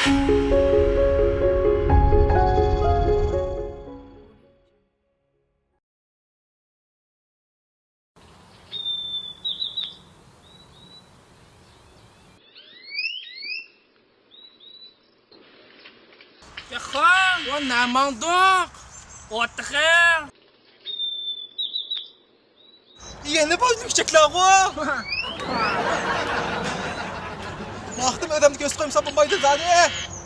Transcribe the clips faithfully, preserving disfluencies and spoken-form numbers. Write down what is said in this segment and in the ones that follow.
ياخا، ۋا نەماڭدۇق؟ ئوتتىخىڭ. يەنە بولدى كىچىكلەرغۇ. ۋاقتىم ئۆزۈمنى كۆرسىتىپ قويمىسام بولمايدۇ زادى.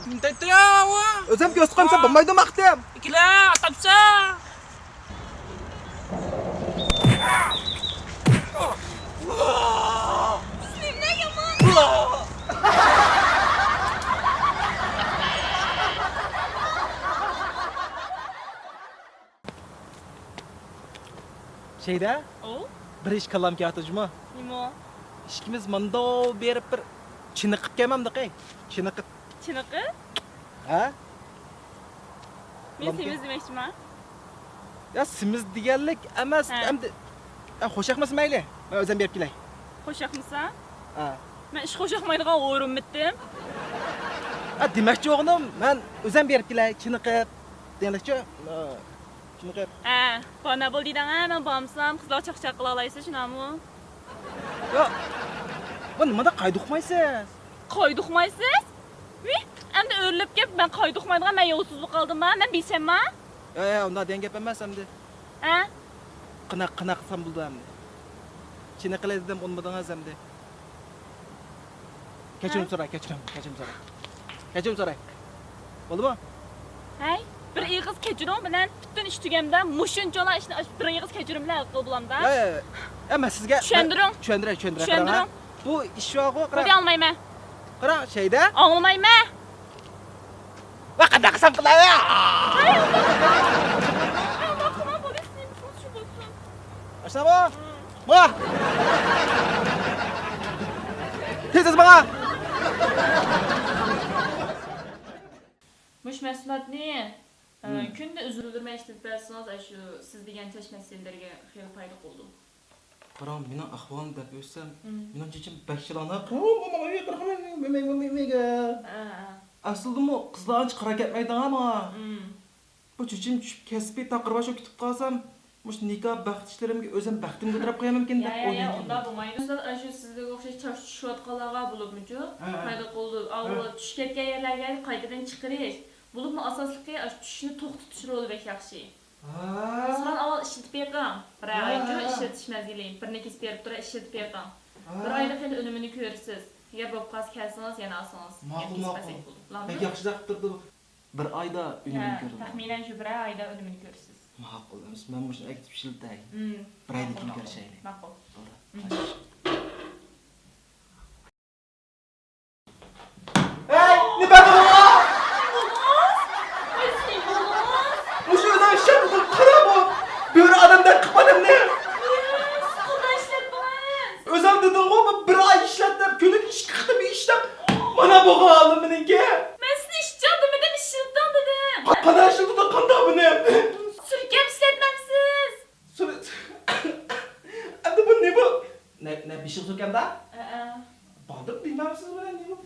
نېمە دەيتتى يا ئۇ؟ ئۆزۈم كۆرسىتىپ قويمىسام بولمايدۇ ۋاقتىم. ئىككىلە ئاتاپسا. شەيدە، ئو؟ بىر ئىش كاللام كېلىۋاتىدۇ جۇمۇ. نېمە؟ ئىككىمىز مانداق بېرىپ بىر چېنىقىپ كەلمەمدىق، ئەي؟ چېنىقىپ. چېنىقىپ؟ ھە؟ مەن سېمىز دېمەكچىمەن. يا، سېمىز دېگەنلىك ئەمەس، ھە. ئەمدى، يا، خوش ياقمىسا مەيلى. مەن ئۆزۈم بېرىپ كېلەي. خوش ياقمىسا؟ ھە. مەن ئىش خوش ياقمايدىغان ئورۇنمىتىم؟ ھە، دېمەكچى بولغىنىم، مەن ئۆزۈم بېرىپ كېلەي، چېنىقىپ. دېگەنلىكچۇ؟ شۇنداق گەپ. ھە، بارنا بول دېدىڭ ھە، مەن بارمىسام قىزلار چاقچاق قىلالايسىز، شۇنداقمۇ؟ ياق، بۇ نېمانداق قايدا ئۇقمايسىز؟ قايدا ئۇقمايسىز؟ ۋىي، ئەمدى ئۆرۈلۈپ كېلىپ مەن قايدا ئۇقمايدىغان، مەن يولسىز بولۇپ قالدىمما، مەن بىچەمما؟ ياق، ياق، ئۇنداق دېگەن گەپ ئەمەس ئەمدى. ھە؟ قانداق، قانداق قىلسام بولىدۇ ئەمدى؟ چېنىقىلى دېدىم، ئۇنىمىدىڭىز ئەمدى. كەچۈرۈم ھە؟ سوراي، كەچۈرۈم، كەچۈرۈم سوراي. كەچۈرۈم سوراي. بولدىمۇ؟ ھەي، بىر ئېغىز كەچۈرۈڭ بىلەن پۈتۈن ئىش تۈگەمدە، مۇشۇنچىلا ئىشنى ئاشۇ بىر ئېغىز كەچۈرۈم بىلەن ھەل قىلىپ بولامدا. ياق، ياق، ياق. يا، مەن سىزگە چۈشەندۈرۈڭ. چۈشەندۈرەي، چۈشەندۈرەي، چۈشەندۈرۈڭ. قاراڭ. بۇ ئىش بارغۇ، قاراڭ. بولدى، ئاڭلىمايمەن. قاراڭ، شەيدە. ئاڭلىمايمەن. ۋە قانداق قىلسام قىلاي؟ ھەي، ئۇنداق قىلماڭ. ئۇنداق قىلماڭ، بولدى، سىز نېمە قىلسىڭىز شۇ بولسۇن. ئاشۇنداقمۇ؟ ما! تېز، تېز ماڭا! مۇشۇ مەھسۇلاتنى، ئە، مم. كۈندە ئۈزۈلدۈرمەي ئىشلىتىپ بەرسىڭىز، ئاشۇ سىز دېگەن چاچ مەسىلىلىرىگە خېلى پايدا قىلىدۇ. قاراڭ، مېنىڭ ئەھۋالىمنى دەپ ئۆتسەم، مم. مېنىڭ چېچىم بەك شالاڭ. ھە، ھە. ئەسلىدىمۇ قىزلار ئانچە قارا كەتمەيدىغان ماڭا. مم. بۇ چېچىم چۈشۈپ كەسپى تاقىر باشقا كۈتۈپ قالسام، مۇشۇ نىكاھ بەخت ئىشلىرىمگە ئۆزۈم بەختىمگە ئولتۇرۇپ قويامەنمىكىن دەپ يا، يا، ئويلايمەن. ئۇنداق بولمايدۇ. مەسىلەن، ئاشۇ سىزگە ئوخشاش چاچ چۈشۈۋاتقانلارغا بولۇپمۇچۇ، ھە، ھە. پايدا قىلىدۇ. ئاۋۇ ھە. چۈشۈپ كەتكەن يەرلەرگە قايتىدىن چىقىرىش. بولۇپمۇ ئاساسلىقى ئاشۇ چۈشنى توختىتىش رولى بەك ياخشى. ھە. سىلەر ئاۋۋال ئىشلىتىپ بېقىڭ. بىر ھە، ئايچۇ ھە، ھە. ئىشلىتىش مەزگىلى، بىر نېكىس بېرىپ تۇرۇپ ئىشلىتىپ بېقىڭ. ھە. بىر ئايدا خېلى ئۈنۈمىنى كۆرىسىز. ئەگەر بولۇپ قالسا كەلسىڭىز يەنە ئالسىڭىز. ماقۇل، ماقۇل. بولامدۇ؟ بەك ياخشى دەپ تۇردى. بىر ئايدا ئۈنۈمىنى ھە، كۆرىدۇ. تەخمىنەن شۇ بىر ئايدا ئۈنۈمىنى كۆرىسىز. ماقۇل، ئەمىسە مەن مۇشۇنى ئەكېتىپ ئىشلىتەي. مم. بىر ئايدىن كېيىن كۆرۈشەيلى. ماقۇل. بولدى. مم. ھەي، نېمە بولدى؟ مۇشۇ ئۆزۈڭ ئىشلەپ قارا بۇ بۆرە ئادەمدەك قىلىپ ئادەمنى. ئۆزۈڭ دېدىڭغۇ، بۇ بىر ئاي ئىشلەت دەپ، كۈنىگە ئىككى قېتىم ئىشلەپ، مانا بولغان ھالىم مېنىڭكى. مەن سېنى ئىشچان دېمىدىم، ئىشلىتىڭ دېدىم. قانداق ئىشلىتىدۇ، قانداق بۇنى؟ سۈركەپ ئىشلەتمەمسىز؟ سۈر-، ئەمدى بۇ نېمە؟ نە، نە، بېشىغا سۈركەمدۇ؟ ئەئە. بالدۇر دېمەمسىز بۇنى، نېمە؟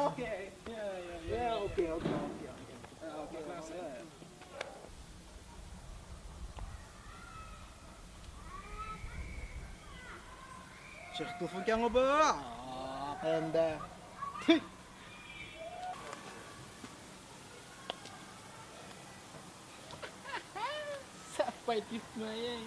Okay. Yeah, yeah, yeah, okay, okay, okay, okay. چىق تېلېفونكەنغۇ بۇ؟ ئاا، قەندە. تۈي. سەپاي تېپمەي.